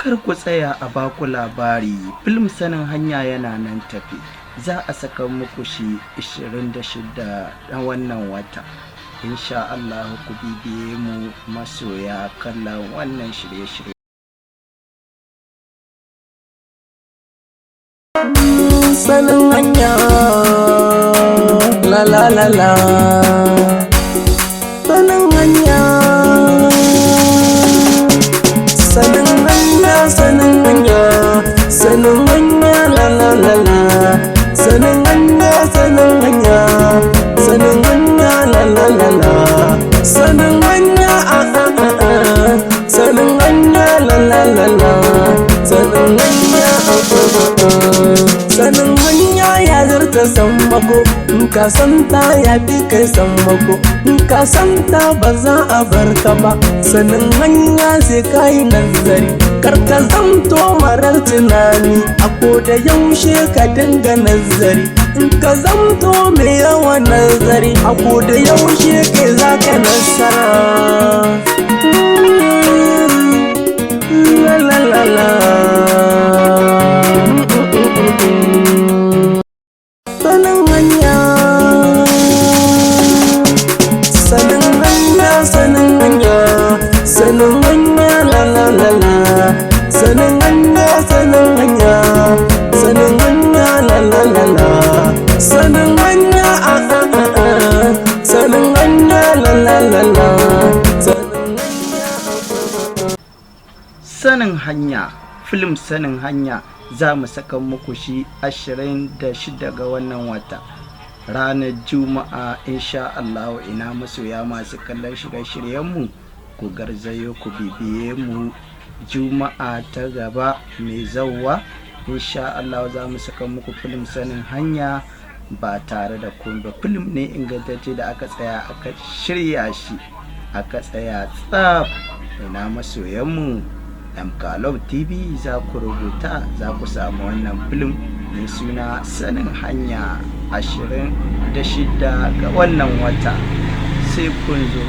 Kar ku tsaya a baku labari, film Sanin Hanya yana nan tafe. Za a saka muku shi 26 na wannan wata. Insha Allah ku bibiye mu, masoya kallon wannan shirye-shirye. Sanin hanya, la la la la, sanin hanya, sanin hanya, sanin hanya, sanin hanya, la la la la, sanin hanya, sanin hanya, sanin hanya, la la la la, sanin hanya, a a a a, sanin hanya, la la la la, sanin hanya, a a a a. Sanin hanya ya zarta sammako, in ka santa ya fi kai sammako, in ka santa ba za a bar ka ba. Sanin hanya sai ka yi nazari, kar ka zamto marar tunani, a da yaushe ka dinga nazari. In ka zamto mai yawan nazari, a da yaushe kai za ka nasara. La la la la. Sanin hanya, sanin hanya, sanin hanya, sanin hanya, la la la la, sanin hanya, sanin hanya, sanin hanya, la la la la, sanin hanya, a a a a, sanin hanya, la la la la, sanin hanya. Sanin Hanya, film Sanin Hanya za mu saka muku shi 26 ga wannan wata, ranar Juma'a, insha Allah. Ina masoya masu kallon shirye-shiryenmu, ku garzayo ku bibiye mu Juma'a ta gaba mai zauwa. Insha Allah za mu saka muku film Sanin Hanya ba tare da kun ba. Film ne ingantacce da aka tsaya aka shirya shi, aka tsaya tsaf. Ina masoyanmu, MKLove TV za ku rubuta, za ku samu wannan film mai suna Sanin Hanya, 26 ga wannan wata. Sai kun zo.